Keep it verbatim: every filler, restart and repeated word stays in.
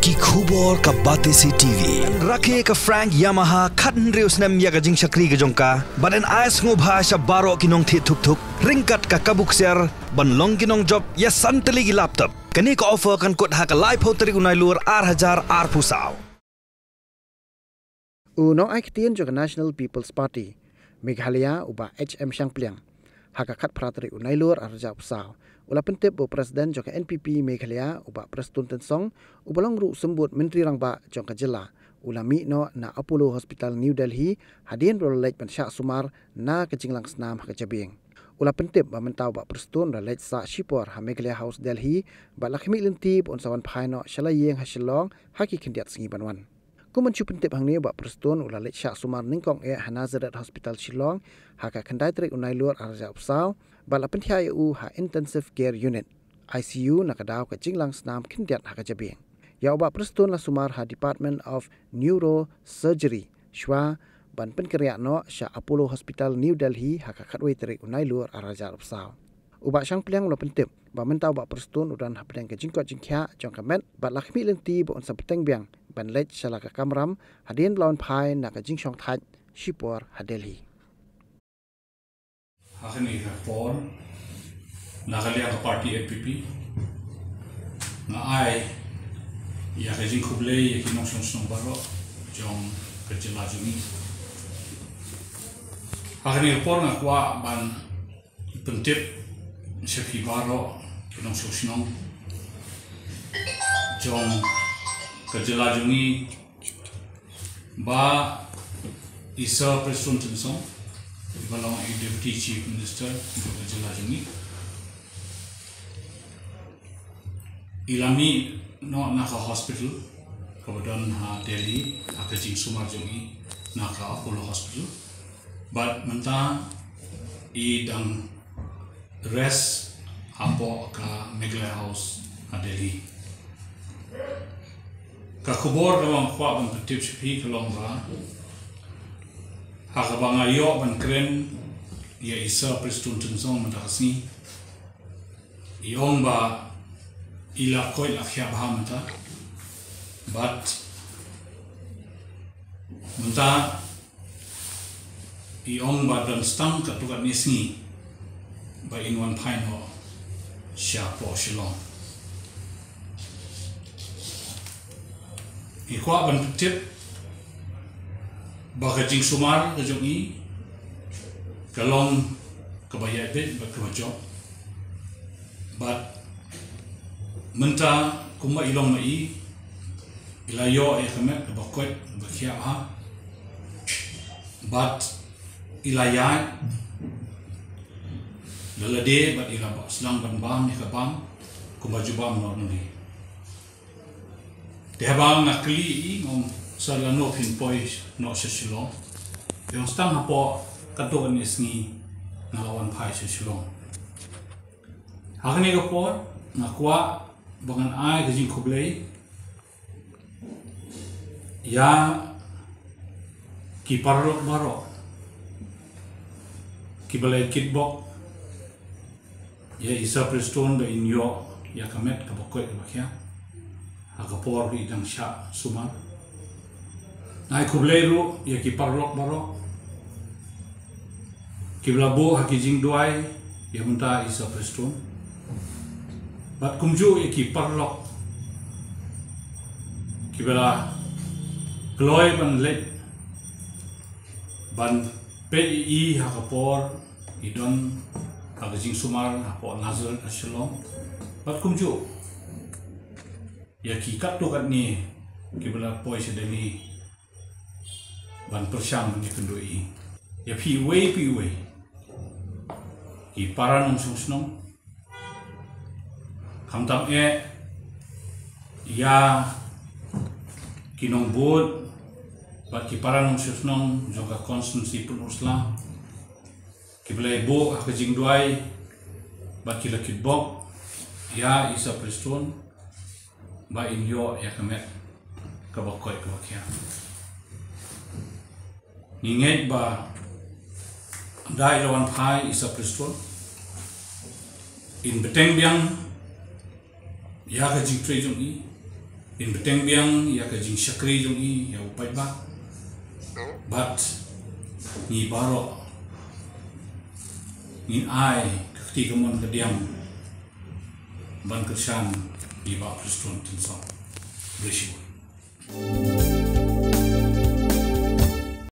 Ki khubor ka Batesi T V. Rakhe ka Frank Yamaha khathynriew snem ïa ka jingshakri ka jong ka. Bad yn ai sngewbha sha baroh ki nongthied thuk thuk ryngkat ka kabu ksiar ban long ki nongjop ïa san tylli ki laptop. Kane ka offer kan kut ha ka laiphew tarik u Nailur ar hajar arphew saw. U nongai ktien jong ka National People's Party Meghalaya, u Bah H M Shangpliang, ha ka khatphra tarik u Nailur ar hajar arphew saw, u la pyntip ba u President jong ka N P P Meghalaya, u Bah Prestone Tynsong, uba long ruh u symbud Myntri Rangbah jong ka jylla, u la mih noh na Apollo Hospital, New Delhi, hadien ba u la leit ban shah sumar na ka jinglang snam ha ka jabieng. U la pyntip ba mynta u Bah Prestone u la leit sah shipor ha Meghalaya House, Delhi, bad la khmih lynti ba un sa wan phai noh sha la ïing ha Shillong ha ki khyndiat sngi ban wan. Kum ban shu pyntip hangne, u Bah Prestone u la leit shah sumar nyngkong eh ha Nazareth Hospital, Shillong, ha ka khyndai tarik u Nailur ar hajar arphew saw, bad la pynthiah ïa u ha Intensive Care Unit, I C U, na ka daw ka jinglang snam khyndiat ha ka jabieng. Ïa u Bah Prestone la sumar ha Department of Neurosurgery shwa ban pynkynriah noh sha Apollo Hospital, New Delhi, ha ka khatwei tarik u Nailur ar hajar arphew saw. U Bah Shangpliang u la pyntip ba mynta u Bah Prestone u don hapdeng ka jingkoit jingkhiah jong ka met, bad la khmih lynti ba un sa bteng biang ban leit sha la ka kamram hadien ba la wan phai na ka jingshong thait shipor ha Delhi. Ha kane ka por, na ka liang ka party N P P, nga ai ïa ka jingkhublei ïa ki nongshong shnong baroh jong ka jylla jong ngi. Ha kane ka por nga kwah ban pyntip sha phi baroh ki nongshong shnong jong ka jylla jong ngi, ba i Sir Prestone Tynsong, ba long i Deputy Chief Minister jong ka jylla jong ngi, i la mih noh na ka hospital kaba don ha Delhi, ha ka jingsumar jong i na ka Apollo Hospital. Bad mynta i dang rest hapoh ka Meghalaya House ha Delhi. Ka khubor kaba nga kwah ban pyntip sha phi ka long ba, ha kaba nga ïoh ban kren ïa i Sir Prestone Tynsong mynta ka sngi, i ong ba i la koit la khiah bha mynta. Bad mynta i ong ba don tang katto katne sngi ba in wan phai noh shapoh Shillong. Ngi kwah ban pyntip ba ka jingsumar ka jong i ka long kaba ïaid beit bad kaba jop. Bad mynta kumba i long ma i, i la ïoh ïa ka met kaba koit kaba khiah bha. Bad i la ïaid da lade bad i la sdang ban bam ïa ka bam kumba ju bam normally. Te haba nga kylli i, nga ong, sir, lano phin poi noh sha Shillong? I ong, tang hapoh katto katne sngi nga la wan phai sha Shillong. Ha kane ka por nga kwah ba ngan ai ka jingkhublei ïa ki paralok baroh kiba la kitbok ïa i Sir Prestone ba in ïoh ïa ka met kaba koit kaba khiah ha ka por ba i dang shah sumar. Nga ai khublei ruh ïa ki paralok baroh kiba la buh ha ki jingduwai ïa mynta i Sir Prestone. Bad kumjuh ïa ki paralok kiba la kloi ban leit ban peit ïa i ha ka por i don ha ka jingsumar hapoh Nazareth ha Shillong. Bad kumjuh ïa ki katto katne kiba la poi sha Delhi ban pyrshang ban ïakynduh ïa i. Ïa phi iwei pa iwei, ki para nongshong shnong, khamtam eh ïa ki nongbud bad ki para nongshong shnong jong ka constituency Pynursla, kiba la buh ha ka jingduwai bad ki la kitbok ïa i Sir Prestone ba in ïoh ïa ka met kaba koit kaba khiah. Ngi ngeit ba da i la wan phai i Sir Prestone, in bteng biang ïa ka jingtrei jong i, Ngin bteng biang ïa ka jingshakri jong i ïa u paidbah. Bad ngi baroh ngin ai ka kti kamon kadiang ban kyrshan ïa i Bah Prestone Tynsong. Khublei shibun.